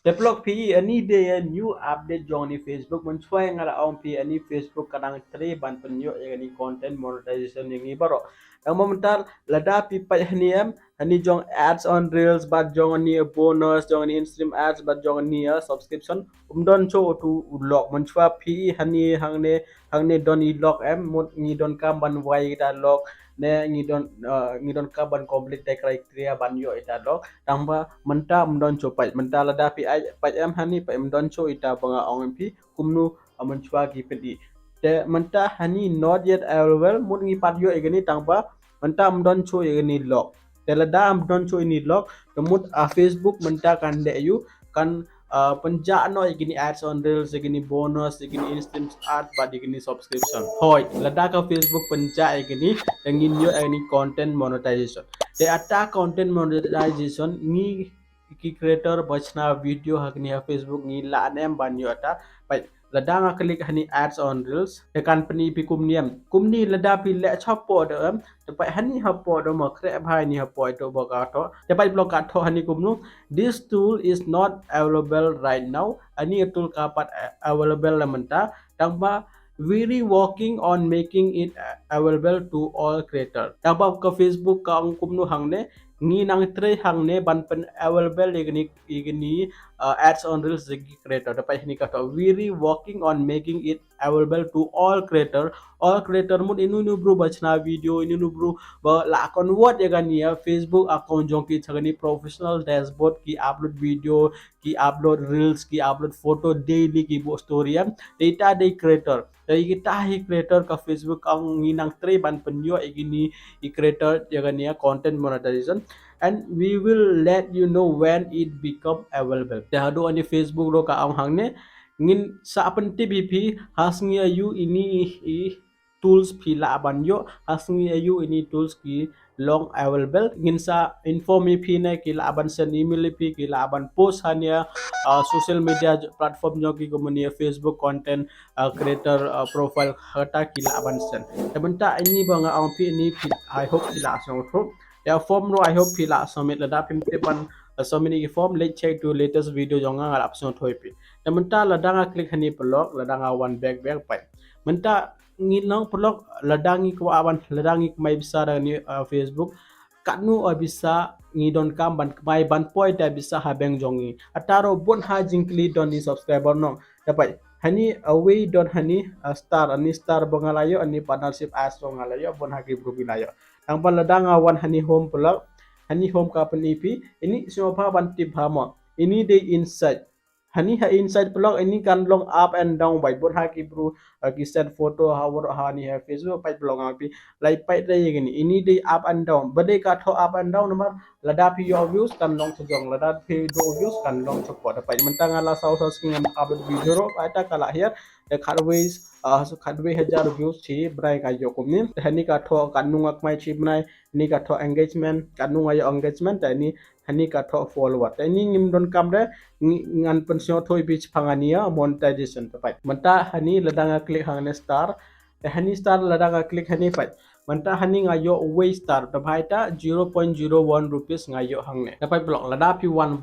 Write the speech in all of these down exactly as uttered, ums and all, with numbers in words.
Te paralok phi i, ani dei a new update jong ni Facebook. Mynshuwa nga la ong phi ani Facebook ka dang trei ban pynïoh ïa kani content monetization ïa ngi baroh. Tang ba mynta lada phi peit hani em, hani jong ads on reels bad jong ni bonus, jong ni in-stream ads bad jong ni subscription, um don shuh utu u lock. Mynshuwa phi i hani hangne, hangne don i lock em, mut ngi donkam ban wai ita lock, ne ngi don, uh, ngi donkam ban complete the criteria ban ïoh ita lock. Tang ba mynta um don shuh. Peit mynta lada phi ai peit em hani, peit um don shuh ita ba nga ong em phi kumno, uh, mynshuwa ki peit i. Te mynta hani not yet available, mut ngi pat ïoh ïa kani, tang ba mynta um don shuh ïa kani lock. Te lada um don shuh ïa kani lock, te mut a Facebook mynta kan leh ïa u, kan, uh, pynjah noh ïa kini ads on reels, ïa kini bonus, ïa kini in-stream ads bad ïa kini subscription. Hooid, lada ka Facebook pynjah ïa kini, te ngin ïoh ïa kini content monetization. Te ata content monetization ngi ki creator ba shna video ha kani ha Facebook ngi lah ne em ban ïoh ata. Peit lada nga click hani ads on reels, te kan pyni phi kumne em. Kumne lada phi leh shapoh da em, te peit hani hapoh da mo khreh bha hani hapoh ito ba ka thoh. Te peit paralok ka thoh hani kumno, "This tool is not available right now." Ani tool ka pat available la mynta. Tang ba "We're working on making it available to all creator." Tang ba ka Facebook ka ong kumno hangne, ngi nang trei hangne ban pyn available ïa kini, ïa kini, uh, ads on reels ïa ki creator. Te peit hani ka thoh, "We're working on making it available to all creator." All creator mut ino ino bru ba shna video, ino ino bru ba la convert ïa kani ïa Facebook account jong ki sha kani professional dashboard, ki upload video, ki upload reels, ki upload photo daily, ki buh story em. Te ita dei creator. Te kita hi creator ka Facebook ka ong ngi nang trei ban pynïoh ïa kini i creator ïa kani ïa content monetization. "And we will let you know when it become available." Te haduh ani Facebook ruh ka ong hangne, ngin sa pyntip ïa phi ha sngi aïu ini i tools phi lah ban ïoh, ha sngi aïu ini tools ki long available. Ngin sa inform ïa phi ne ki lah ban send email ïa phi, ki lah ban post ha nia, uh, social media platform jong ki kumne Facebook content, uh, creator, uh, profile, kata ki lah ban send. Te mynta ini ba nga ong phi ini phi, I hope phi lah sngewthuh. Ïa form ruh I hope phi lah submit. Lada phim tip ban, uh, submit ïa ki form, leit check to latest video jong nga, nga lah pynsngewthuh ïa phi. Te mynta lada nga click hani paralok, lada nga wan back back peit. Mynta ngi long paralok, lada ngi kwah ban, lada ngi kmai pisa da ni, uh, Facebook, katno, uh, pisa ngi donkam ban kmai ban poi da pisa ha bank jong ngi. Ata ruh bun ha jingkylli don ni subscriber nong. Te peit hani, uh, wei don hani, uh, star, ani star ba nga la ïoh, ani partnership ads ba nga la ïoh, bun ha ki bru ki la ïoh. Tang ba lada nga wan hani home paralok, hani home ka pyni phi, ini sngewbha ban tip bha mo. Ini dei insight. Hani ha insight paralok ini kan long up and down bha, bun ha ki bru, uh, ki send photo ha waroh hani ha Facebook, peit paralok nga phi, lai peit re ïa kini. Ini dei up and down. Ba dei ka thoh up and down namar lada phi ïoh views kan long shajrong, lada phi duh views kan long shapoh. Te peit mynta nga la saw saw sngi ngam upload video ruh, peit ta ka la hiar. Te khatwei, uh, khatwei hajar views shi bnai ka ïoh kumne. Te hani ka thoh katno nga kmai shi bnai, ni ka thoh engagement, katno nga ïoh engagement, te ini hani ka thoh follower. Te ini ngim donkam re, ngan pynsngewthuh ïa phi shaphang ani ïa monetization. Te peit mynta hani lada nga click hangne star. Te hani star lada nga click hani peit. Mynta hani nga ïoh wei star, te bha ita zero point zero one rupees nga ïoh hangne. Te peit paralok lada phi wan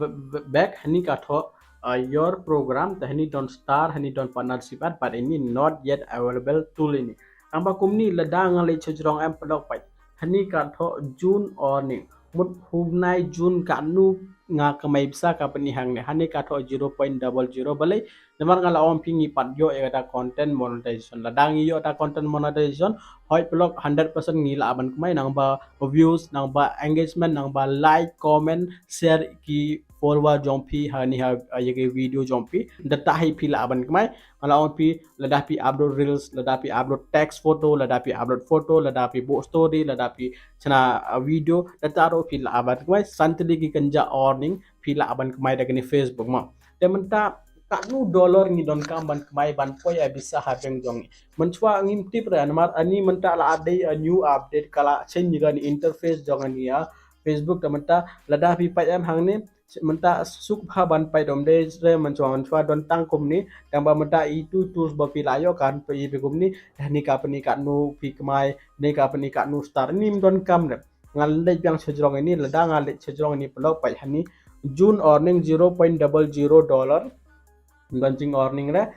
back hani ka thoh, uh, your program, te hani don star, hani don partnership ad, but ini not yet available tool ini. Tang ba kumne lada nga leit shajrong em paralok peit. Hani ka thoh June earning. Mut hynne June katno nga kmai pisa ka pyni hangne. Hani ka thoh zero point double zero, balei? Namar nga la ong phi ngi pat ïoh ïa kata content monetization. Lada ngi ïoh kata content monetization, hooid paralok hundred percent ngi lah ban kmai nang ba views, nang ba engagement, nang ba like, comment, share ki follower jong phi hani ha, ha ïa ki video jong phi. Da ta hi phi lah ban kmai. Nga la ong phi lada phi upload reels, lada phi upload text photo, lada phi upload photo, lada phi buh story, lada phi shna, uh, video, da ta ruh phi lah ban kmai. San tylli ki kynja earning phi lah ban kmai da kani Facebook mo. Te mynta katno dollar ngi donkam ban kmai ban poi ïa pisa ha bank jong ngi. Mynshuwa ngim tip re namar ani mynta la dei a new update ka la change ïa kani interface jong ani ïa Facebook. Te mynta lada phi peit em hangne, mynta suk bha ban peit, ym dei re mynshuwa, mynshuwa don tang kumne. Tang ba mynta itu tools ba phi la ïoh kan peit phi kumne. Hani ka pyni katno phi kmai, ni ka pyni katno star, ini ym donkam re. Nga leit biang shajrong ini, lada nga leit shajrong ini paralok peit hani June earning zero point double zero dollar. Don jing earning re.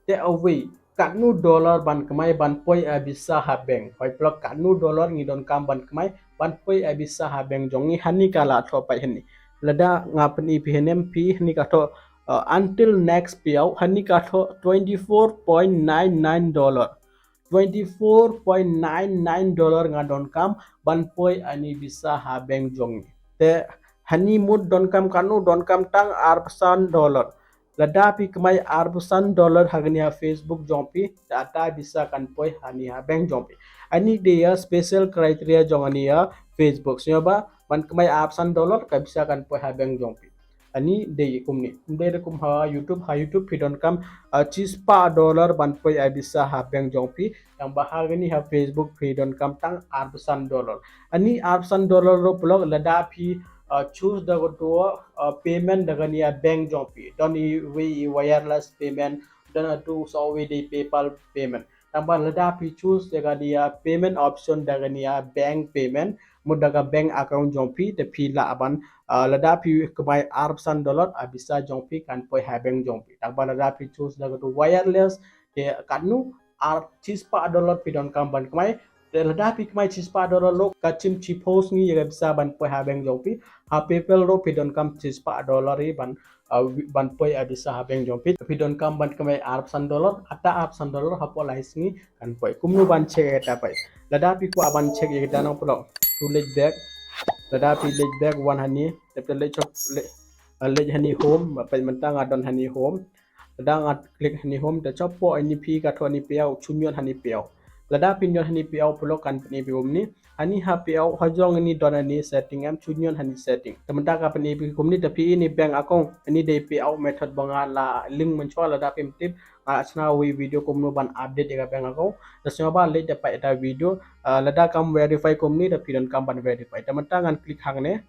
Te awei katno dollar ban kmai ban poi a bisa ha bank. Hoi plok katno dollar ngi don kam ban kmai ban poi a bisa ha bank jong ngi. Hani ka la thoh pait hani. Lada nga pyni phi hynne phi hani ka thoh, uh, until next payout, hani ka thoh twenty four point nine nine dollar. Twenty four point nine nine dollar nga don kam ban poi ani bisa ha bank jong ngi. Te hani mut don kam katno, don kam tang arphew san dollar. Lada phi kmai arphew san dollar ha kani ha Facebook jong phi, te ata bisa kan poi hani ha bank jong phi. Ani dei ya special criteria jong ani ya Facebook. Sngewbha ban kmai arphew san dollar ka bisa kan poi ha bank jong phi. Ani dei kumni. Dei da kum ha YouTube, ha YouTube phi don kam, uh, chispah dollar ban poi a bisa ha bank jong phi. Tang ba ha kani ha Facebook phi don kam tang arphew san dollar. Ani arphew san dollar ruh plok lada phi, uh, choose da ka tu, uh, payment da kani a bank jong phi. Don i wei i wireless payment, don atu sa wei dei PayPal payment. Tang ba lada phi choose da kani a payment option da kani a bank payment, mut da ka bank account jong phi, te phi lah ban, uh, lada phi kmai arphew san dollar a bisa jong phi kan poi ha bank jong phi. Tang ba lada phi choose da ka tu wireless, te katno, ar chispah dollar phi don kam ban kmai. Te lada phi kmai chispah dollar ruh ka chim chiphew sngi ya ka bisa ban poi ha bank jong phi. Ha PayPal ruh phi don kam chispah dollar i ban, uh, ban poi a bisa ha bank jong phi. Phi don kam ban kmai arphew san dollar, ata arphew san dollar hapoh lai sngi kan poi. Kumno ban check ita pait. Lada phi kwah ban check ita nang plok. Tu leit back. Lada phi leit back wan hani. Te leit chop leit, uh, leit hani home. Pait mynta nga don hani home. Lada nga click hani home, te chapoh ini phi ka thoh ni payout, chunion hani payout. Lada phi nion hani payout plok kan pyni phi kumni. Hani ha payout ha jong ini don hani setting em, chunion hani setting. Te mynta ka pyni phi kumni, te phi ini bank account, ini dei payout method ba nga la link mynshuwa. Lada phim tip nga la shna wei video kumno ban update ya ka bank account. Te sngewbha leit da pait da video, uh, lada kam verify kumni, te phi don kam ban verify. Te mynta ngan click hangne.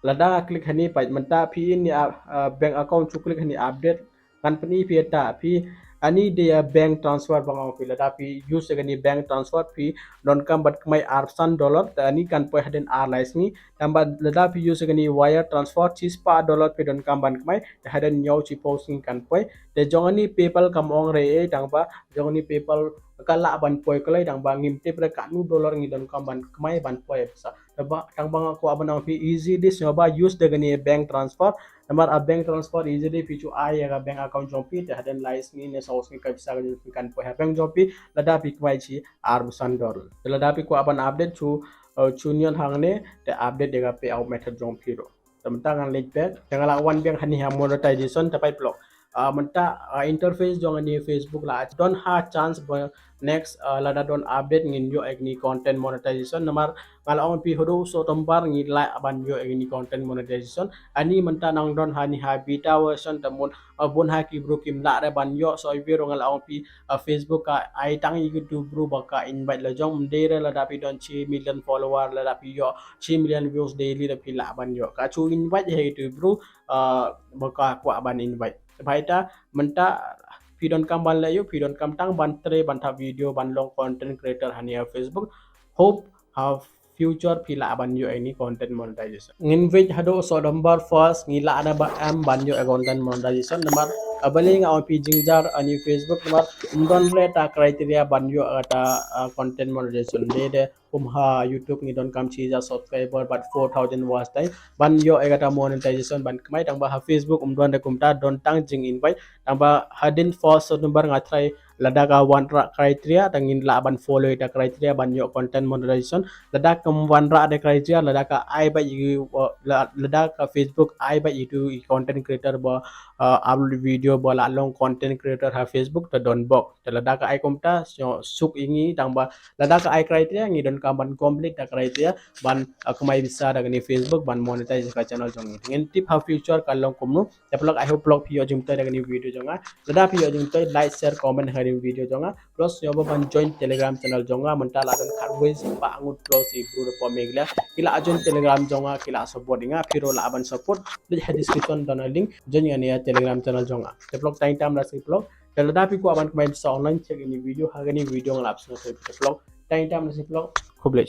Lada nga click hani pait mynta phi ini, uh, uh, bank account, chu click hani update. Ngan pyni phi ita phi ani dei ya bank transfer ba nga ong phi. Lada phi use kani bank transfer phi don kam ban kmai arphew san dollar, te ani kan poi hadien ar lai sngi. Tang ba lada phi use kani wire transfer chispah dollar phi don kam ban kmai, te hadien hynñiew chiphew sngi kan poi. Te jong ani PayPal kam ong re ei, tang ba jong ani PayPal ka lah ban poi kloi, tang ba ngim tip re katno dollar ngi don kam ban kmai ban poi pisa. Tang ba, tang ba nga kwah ban ong phi easily sngewbha use da kani bank transfer. Namar a bank transfer easily phi chu ai ya ka bank account jong phi, te hadien lai sngi ne saw sngi ka pisa ka jong phi kan poi ha bank jong phi, lada phi kmai chi arphew san dollar. Te lada phi kwah ban update chu, uh, chunion hangne, te update ya ka payout method jong phi ruh. Te mynta ngan leit back. Te nga la wan biang hani ha monetization, te pait plok. Ah, mynta, ah, interface jong ani Facebook la don ha chance ba next, ah, lada don update ngin ïoh ïa kani content monetization. Namar nga la ong phi haduh September ngi lah ban ïoh ïa kani content monetization. Ani mynta nang don hani ha beta version, te mut, ah, bun ha ki bru kim lah re ban ïoh, so iwi ruh nga la ong phi, ah, Facebook ka ai tang ïa kitu bru ba ka invite la jong. Ym dei re lada phi don shi million follower, lada phi ïoh shi million views daily da phi lah ban ïoh. Ka chu invite ïa kitu bru, ah, ba ka kwah ban invite. Bha ita mynta phi don kam ban leh ïoh, phi don kam tang ban trei, ban thap video, ban long content creator hani ha Facebook. Hope ha future phi lah ban ïoh ïa kani content monetization. Ngin wait haduh September first ngi lah ne ba em ban ïoh ïa content monetization. Namar, ah, balei nga ong phi jingjar ani Facebook, namar ym don re ta criteria ban ïoh ïa kata, ah, content monetization. Dei de kum ha YouTube ngi don kam shi hajar subscriber bad four thousand watch time ban ïoh ïa kata monetization ban kmai, tang ba ha Facebook ym don de kumta, don tang jing invite. Tang ba hadien first September nga try lada ka wanrah criteria, te ngin lah ban follow ïa kata criteria ban ïoh content monetization. Lada kam wanrah de criteria, lada ka ai beit ïa, uh, la-, lada ka Facebook ai beit ïa kitu i content creator ba, uh, upload video ba lah long content creator ha Facebook, te don bok. Te lada ka ai kumta, suk ïa ngi, tang ba lada ka ai criteria ngi don kam ban complete da criteria ban, uh, kmai pisa da kani Facebook ban monetize ka channel jong ngi. Ngin tip ha future ka long kumno. Te paralok, I hope paralok phi ïoh jingmyntoi da kani video jong nga. Lada phi ïoh jingmyntoi, like, share, comment ha kani video jong nga. Plus ïoh ba ban join Telegram channel jong nga, mynta la don khatwei spah ngut plus i bru da pom Meghalaya ki la join Telegram jong nga, ki la support ïa nga. Phi ruh lah ban support. Link ha description don link, join ïa kani Telegram channel jong nga. Te paralok, tang tam la shi paralok. Te lada phi kwah ban kmai pisa online, check ïa kani video, ha kani video nga la pynshai te paralok. Tang tam la shi paralok. Khublei.